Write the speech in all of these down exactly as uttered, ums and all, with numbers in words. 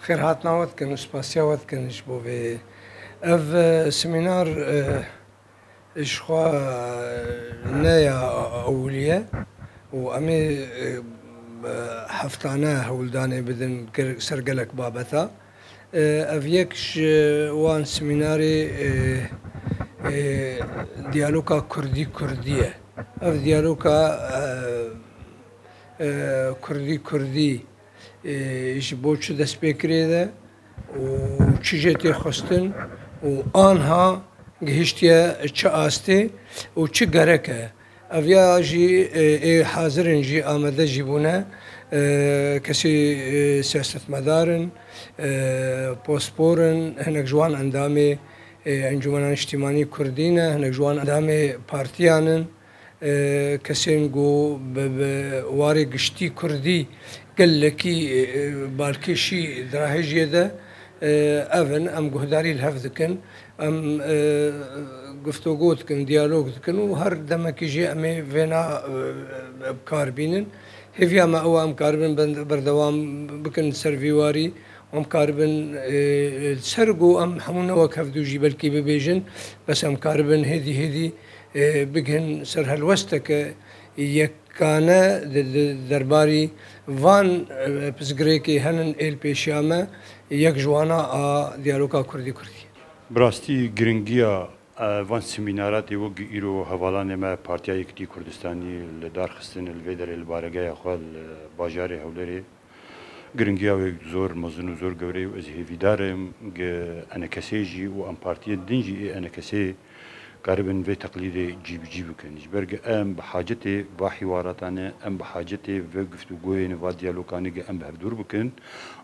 Xêrhatina we dikin û spasiya we dikin ji bo vê. Ev, e, semînar, e, ji xwe, e, ne ya ewilî ye û em ê, e, heftane hewldanê bidin ger-, ser gelek babeta. E, ev yek ji wan semînarê, e, e, diyaloga Kurdî-Kurdî ye. Ev diyaloga, e, e, Kurdî-Kurdî, e, ji bo çi dest pê kirê de û çi jê tê xwestin û anha gihiştiye çi astê û çi gerek e. Ev ya jî, e, ê hazir in jî amade jî bûne. E, kesê, e, siyasetmedar in, e, pospor in, hinek ji wan endamê, e, Encûmena Niştîmanî Kurdî ne, hinek ji wan endamê partiyan in. E, kesên ku bi, bi warê giştî kurdî gelekî, e, e, balkêşî di rahêjiyê de, e, ev in, em guhdarî li hev dikin, em, e, guftûgo dikin, diyalog dikin û her demekî jî em ê vêna, e, bi kar bînin. Hêviya me ew e, em karibin ben-, berdewam bikin ser vî warî. Em karibin, e, ser ku em hemû ne wek hevdû jî belkî bibêjin, bes em karibin hêdî hêdî, e, bigihin ser helwesteke yekane di, di derbarî van, e, pirsgirêkê henin êl pêşiya me, yek ji wana a diyaloga Kurdî-Kurdî. Bi rastî giringiya, e, van semînaratê wek îro hevalanê me Partiya Yekitî Kurdistanî li dar xistin li vê derê li baregeya xwe li bajarê Hewlêrê. Giringiya wê zor mezin û zor gewre ye û ez hêvîdar im ge enekesê jî û em partiyên din jî ê enekesê karibin vê teqlîdê cîbicî bikin. Ji ber ge em bi hacetê va hîwarata ne, em bi hacetê vê guftûgoyê ne, va diyaloga ne ge em bi hevdûr bikin.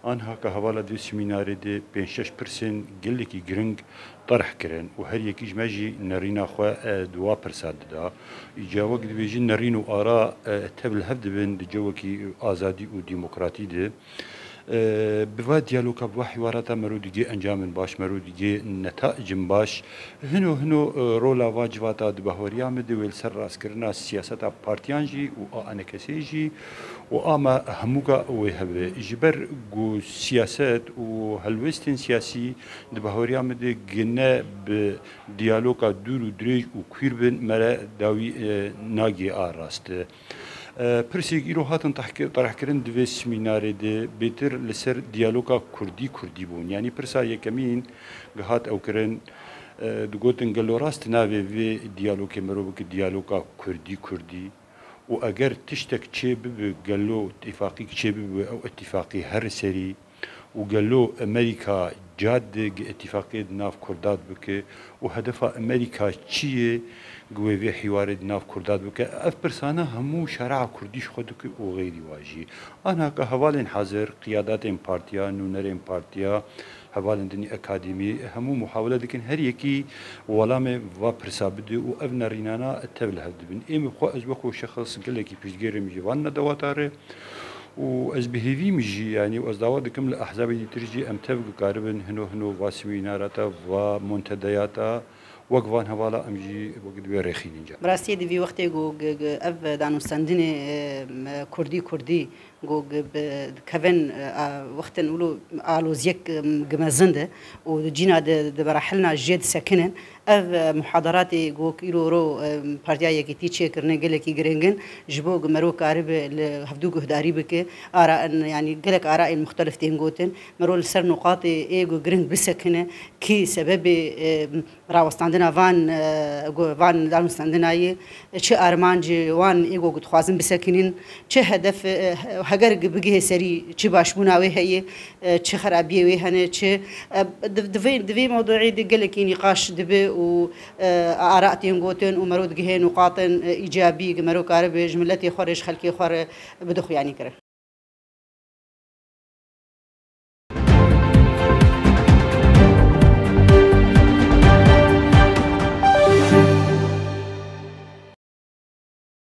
Anha ke hevala vê semînarê de pênc şeş pirsên gelekî giring terh kirin û her yekî ji me jî nerîna xwe, e, di wa pirsa dida. Îca wek dibêjin nerîn û ara, e, tev li hev dibin di cewekî azadî û demokratî de. E, bi va diyaloga, bi va hîwarata mero digê encamên baş, mero digê netacên baş. Hino hino, e, rola va civata di bahweriya min de wê li ser rastkirina siyaseta partiyan jî û a enekesê jî û a me hemûka wê hebe. Ji ber ku siyaset û helwestên siyasî di bahweriya min de gine bi diyaloga dûr û dirêj û kwîr bin, me re dawî, e, nagê a rast. E, pirsêk îro hatin tehki-, terhkirin di vê semînarê de bêtir li ser diyaloga Kurdî-Kurdî bûn. Yanî pirsa yekemîn gihat ew kirin, e, digotin gelo rast navê vê diyalogê mero bike diyaloga Kurdî-Kurdî û eger tiştek çê bibe, gelo îtîfaqîk çê bibe, ew îtîfaqî here serî û gelo Amerîka cad de gi îtîfaqiyê di nav Kurda de bike û hedefa Amerîka çi ye gi wê vê hîwarê di nav Kurda de bike? Ev pirsana hemû şere'a Kurdî ji xwe dike û xeyrî wa jî. Anha ke hevalên hazir, qiyadatên partiya, nûnerên partiya, hevalên din ê akademî, hemû muhawele dikin, her yekî welamê va pirsa bide û ev nerînana tev li hev dibin. Ê min bi xwe, ez wekû şexs gelekî piştgêr im ji van nedewata re. Û ez bi hêvî min jî, yanî, û ez dawa dikim li ehzabê dîtir jî em tev bikaribin hino hino va semînarata, va muntedeyata, wek van hevala em jî wek divê rêxînin ca. Bi rastiyê di vî wextê ku g-, g-, ev danûstendinê, e, m-, kurdî kurdî ku g-, bi, dikevin, e, a, wextin wilo aloziyek, e, m-, gi mezin de û di cîna di, di berahilna jê disekinin, ev, e, muhadaratê ku îro ro, e, Partiya Yekîtî çêkirine gelekî giring in, ji bo ku mero karibe li hevdû guhdarî bike, ara in, yanî gelek arayên muxtelif tên gotin, mero li ser nuqatê ê ku giring bisekine, kî sebebê, e, rawestandina van, e, ku van danûstendina ye, çi armancê wan ê ku dixwazin bisekinin, çi hedef, e, heger bigihê serî çi başbûna wê heye, e, çi xerabiyê wê hene, çi, e, di, di vê, di vê mewduî de gelekî nîqaş dibe û, e, ara tên gotin û mero digihê nuqatên, e, îcabî, ku mero karibe ji miletê xwe re, ji xelkê xwe re bide xuyanî kirin.